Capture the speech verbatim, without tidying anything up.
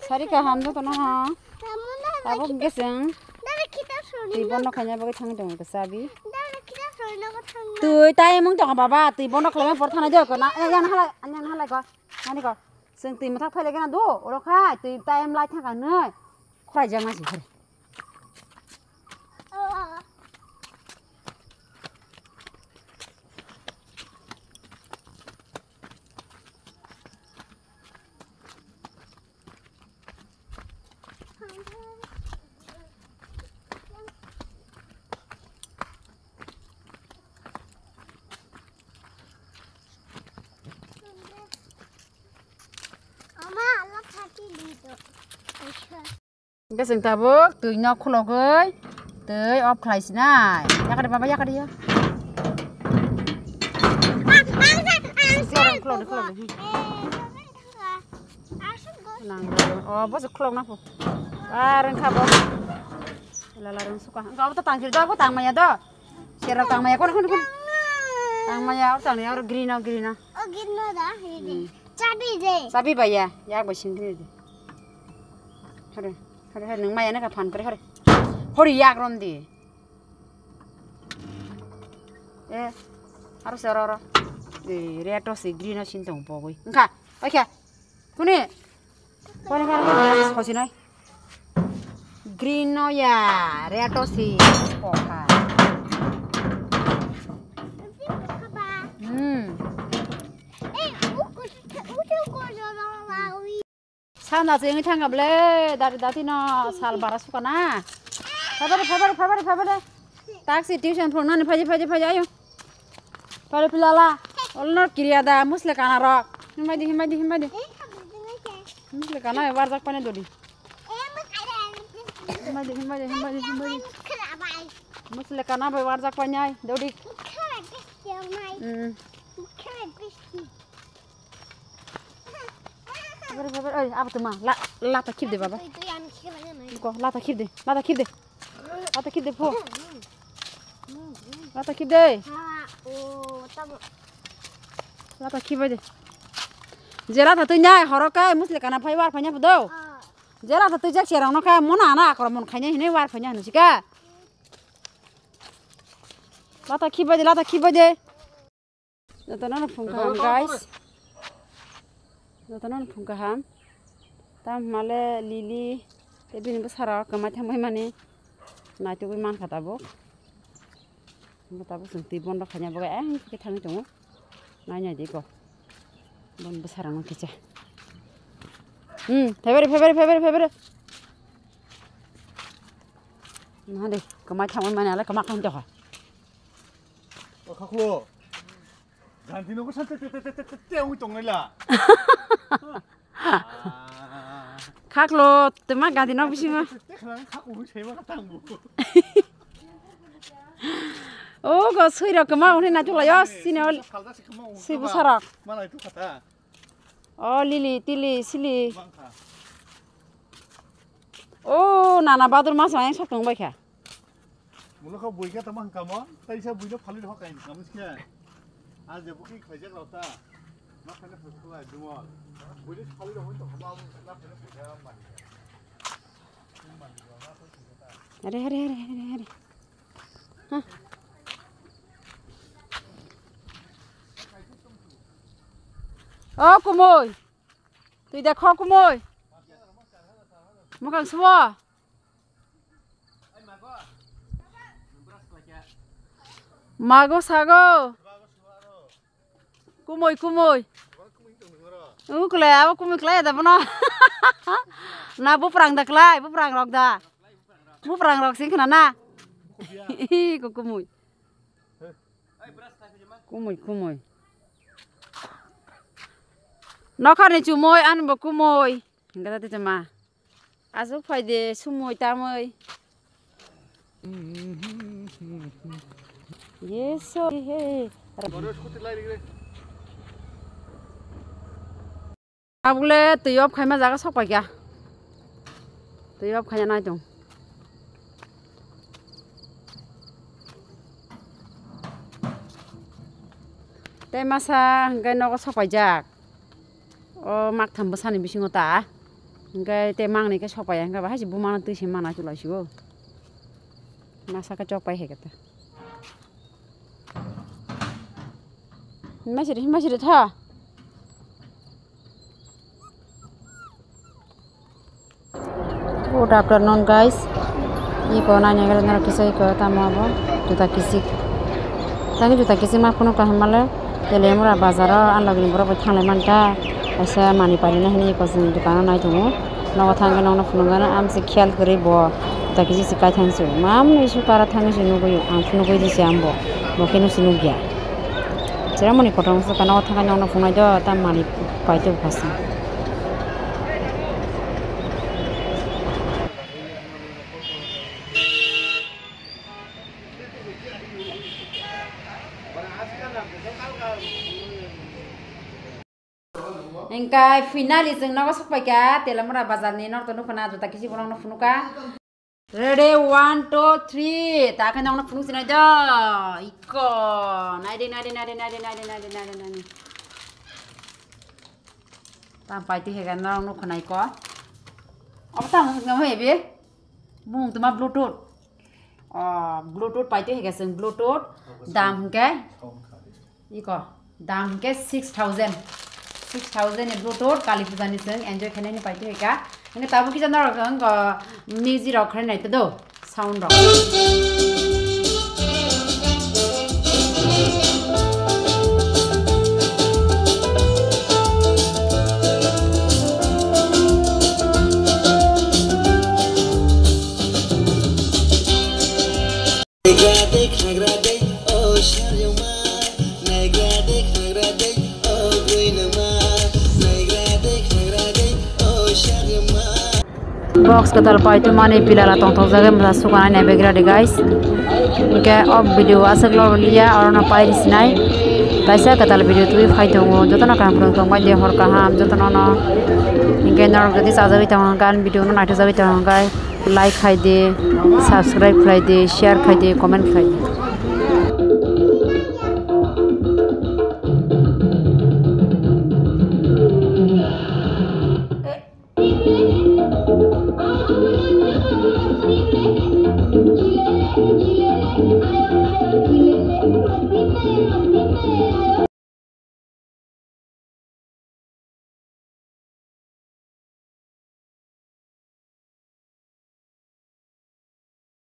Sari kaham jotono ha. Tabuk geseng. Twi bono khaina bagwi thangwi tongo kisa abi. Twi tai mung tongo baba, twi bono khlaima por thana jok na. Eh, yang halai, yang halai ko. Nani ko. Seng twi mathak phai lagi na do. Oro khai twi tai em lai thang kanoi. Khrai jang na si khare. Hwnkhe chwng tabuk twi no khulogwi twi off khlai sinai. Yakari baba, yakari ya. Khulogdi, khulogdi. Nang, oh, bo se khulogna pho. Ar wngkha bo. Lala rung suka. Wngkha obo to tangkir do, bo tangmaya do. Sera tangmaya, kono, kono, kono. Tangmaya, oro tangmaya, oro green o, green o. O green o da, ini. Hmm. Chabi de. Chabi ba ya, yak bai sing de. Hore, hore, hore, nung maya na ka phan kore, hore. Hore yak rom de. Eh, aro se oro, oro. Eh, red o se green o sin tong pogoi. Wngkha, oikha. Kuni? Kuni, kuni, kuni? Sosinai. Green no ya, red o si kokha. Hmm. Sana chengwi thangkha ble, dari dati no sal bara sukana. Phabari, phabari, phabari, phabari. Taksi tuition phunuknani phaidi, phaidi, phaidi, ayo. Pare pilala. Olno kiriya da, musle kana rok. Himbai di, himbai di, himbai di. Musle kana warjak pani dodi. Himbai di, himbai di, himbai di, himbai di. Musle kana bai warjak pani ai, dodi. Hmm. Babar, babar, oi, abo tuma, la, lata khibde, baba. Tui, tui, ang khibde, ang khibde. Ko, lata khibde, lata khibde. Lata khibde, pho. Lata khibde. Ha, o, tamo. Lata khibde. Je lata tui nyai, horo kai, musle kana phai war phai nya pho do. Ah. Je lata tui jak serang no kai, mona na, akor mon khai nya hinai war phai nya hino sika. Lata khibde, lata khibde. Jotono no phung kaham, guys. Jotono no phung kaham. Tam hwnmale Lily tei bini bwsarok kwmai thangbai mani naitugwi mankha tabuk. Bo tabuk chwng twi bondo khaina bagwi ayang khe thangwi tongo. Nai nai di ko. Boni bwsarokno kisa. Hmm, February, February, February, February. Nahadi kwmai thangbai mani ale kwma khain tokha. O khaklo. Ganti nogo sa te te te te te te te wi tong nai la. Khaklo, twma ganti nok bisingo. Te khna khaklo wi sai ma tang bu. O go sui rok kwma hwnwi naituk lai o sini o. Sui bwsarok. Malai tu khata. O lili tili sili. Bangkha. O nana badur mas ang sok tong bai kha. Mulo kho bui khe tamo hwnkha mo, tei sa bui no phalwi rw kha hwnkha mo se. A je bukhi khlaijak rw ta. Ma khana phai khlai dumol. Bui no phalwi rw hwn to hama ma khana phai khlai ma. Are, are, are, are, are. Ha. O kumui. Twi da kho kumui. Mwkhang subo. Mago sago. Kumui, kumui. U kwlai, abo kumui kwlai da bono. Na buprang da kwlai, buprang rok da. Buprang rok sing khna na. Ko kumui. Kumui, kumui. Nokhorni chumui, ani bo kumui. Hingke tei tongma. Aswk phai de sumui tamui. Yeso he. Abole twi off khaima jaga sok paikha. Twi off khaina nai tong. Tei masa hwnkhe nogo sopaijak. O maktham bwsani bisingo ta. Hwnkhe tei mangni khe sopaiya hwnkhe bahai se bumano twi se mana chwlaisio. Masa khe chokpai hai khe ta. Himai siri, himai siri tha. Good afternoon, guys. Iko nai nai gari nara kisa iko tamo abo juta kisik. Tani juta kisik ma phunuk ka himale Telemura bazar o ang logni borok bai thanglai manta. Kaisa mani pailina hini iko chwng dukano nai tongo. Nogo thangkhe nokno phunukgano amsi khiyal kwrwi bo juta kisik si kai thangsu. Mamni su kara thangwi se nugwi ang phunugwi di se ambo. Bo khe nusi nugya. Cheremoni kotor wngkha nogo thangkhe nokno phunuknai do ta mani paitwi bwkha se. Hingkai finally chwng nogo sokpaikha Telamura bazarni norok to nukha na juta kisi borokno phunuka. Ready, one, two, three. Ta khe nokno phunuk sinai do. Iko. Naidi, naidi, naidi. Tam paitwi hega norok nukha na iko. Obo tamo hwnwi ebe? Bumung tuma Bluetooth. O, Bluetooth paitwi hega chwng Bluetooth. Dam hwnkhe? Iko, dam hwnkhe six thousand. Six thousand ni Bluetooth Kali Puja ni chwng enjoy khainani paitwi hika. Hwnkhe tabuk kisa norok wngkha music rok khainai tado, sound rok. Box kwtal paitwmani pilala tongthokjagwi mwsa sukanai naibegradi guys. Hwnkhe o video aswk loboliya orono pairisinai. Kaisa kwtal video twi phai tongo jotono kaham kwrwng tongbai de hor kaham jotono no. Hwnkhe norok jodi chajagwi tongo hwnkhe ani video no naithokjagwi tongo hwnkhe. Like khai di, subscribe khai di, share khai di, comment khai di.